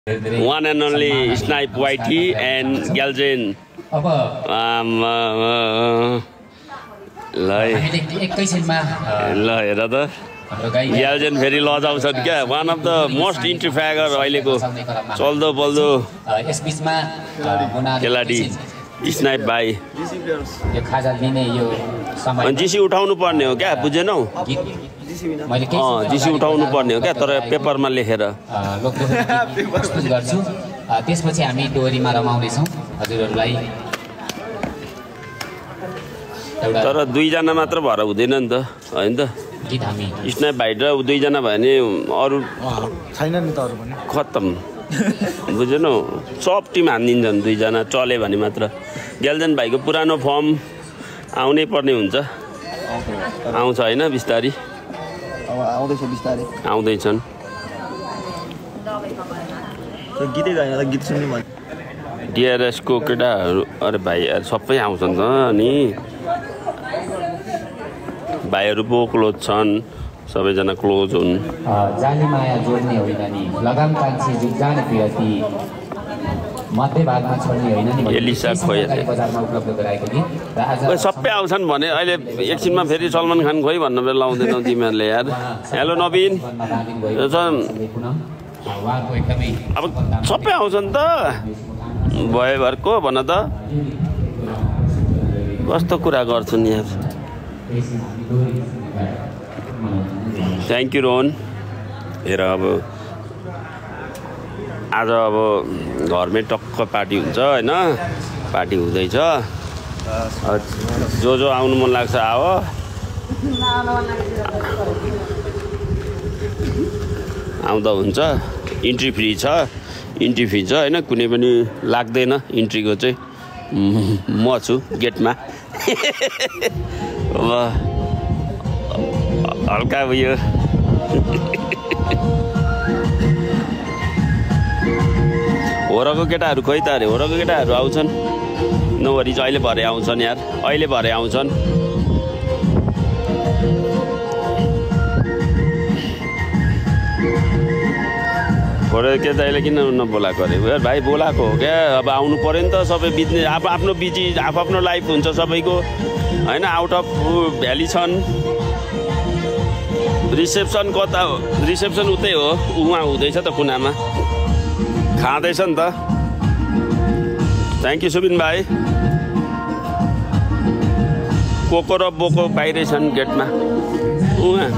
One and only Snipe YT and Galjen. Galjen very लजाउँछन् क्या one of the most intriguing अहिलेको चल्दो बल्दो खेलाडी snipe भाइ जिसी उठाउनु पर्ने हो क्या बुझेनौ जिसी उठाउनु पर्ने हो क्या तर पेपरमा लेखेर त्यसपछि हामी डोरीमा रमाउने छौं हजुरहरुलाई तर दुई जना मात्र भएर हुँदैन नि त हैन त गीत हामी स्नाइप भाइ र दुई जना भयो भने अरु छैन नि त अरु पनि खत्तम बुझेनौ सब टिम हान्दिन्छन् दुई जना चले भने मात्र ग्याल्जन भाइको पुरानो फर्म आउनै पर्ने हुन्छ आउँछ हैन बिस्तारी अब आउँदैछ बिस्तारै आउँदैछन् गीतै गाएन गीत सुन्नु मन डीआरएस को केटाहरु अरे भाइ सबै आउँछन् त नि भाइहरु पो क्लोज छन् सबैजना क्लोज हुन् जानी माया जोड्ने होइन नि लगाम कान्छी जुग्जाने पिरती मध्य भागमा छोड्ने होइन नि एलिसा खोया बजारमा उपलब्ध गराएको गीत र आज सबै आउँछन् भने अहिले एकछिनमा फेरि सलमान खान खोइ भन्न बेला लाउँदैनौ तिमीहरुले यार हेलो नवीन उहाँको एकदमै अब सबै आउँछन् त भयभरको भन त कस्तो कुरा गर्छन् यार थ्याङ्क यू रोहन हेर अब आज अब घरमै टक्क पार्टी हुन्छ हैन पार्टी हुँदैछ जो जो आउनु मन लाग्छ आऊ आउँदा हुन्छ इन्ट्री फ्री छ इन्ट्री फी छ हैन कुनै पनि लाग्दैन इन्ट्रीको चाहिँ म छु गेटमा अब हल्का उयो होरको केटाहरू खोइ त अरे होरको केटाहरू आउँछन् नवरी चाहिँ अहिले भरे आउँछन् यार अहिले भरे आउँछन् होर के दाइले किन नबोलाएको अरे यार भाइ बोलाएको हो क्या अब आउनु पर्यो नि त सबै बिजनेस आफ्नो बिजी आफ्नो लाइफ हुन्छ सबैको हैन आउट अफ भ्याली छन् रिसेप्सन कता हो रिसेप्सन उतै हो उहाँ हुँदैछ त कुनामा खाँदैछ नि त थ्याङ्क यू सुबिन भाइ कोको र बोको बाहिरै छन् गेटमा उहाँ